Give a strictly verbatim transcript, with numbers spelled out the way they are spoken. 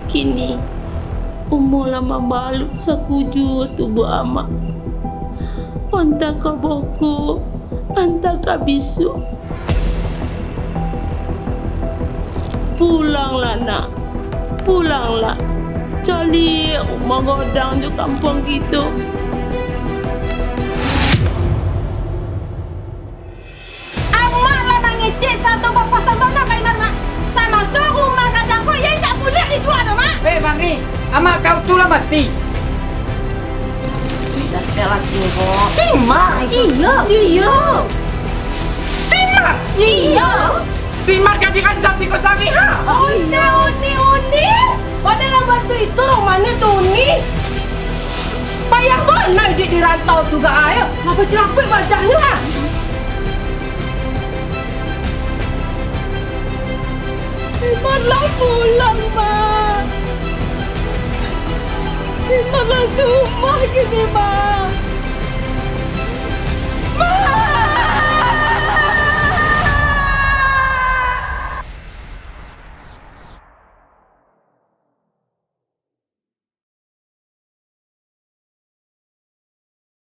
Kini, umua lah mambaluik sakujua tubuah amak. Antah ka bokok, antah ka bisuak. Pulanglah, nak. Pulanglah. Caliak rumah gadang jo kampuang kito. Amak lah mangecek sarato bapasan bana ka Imar, Mak. Samaso rumah gadang ko, iyo indak buliah dijua doh, Mak. Eh, Mangri, amak kau tu lah mati. Sudah, dah lagi, Bos. Si Imar? Iyo. Iyo. Si Imar? Iyo. Si Imar gadih rancak siko sari, ha? Oni, oni, oni. Padahal bantu itu rumahnya tu, oni. Payah bana iduik di rantau tu, Gak, ai. Ngapa cerapuik wajahnyo, ha? Imar lah pulang, Mak. Imar lah di rumah kini, Mak. Mak!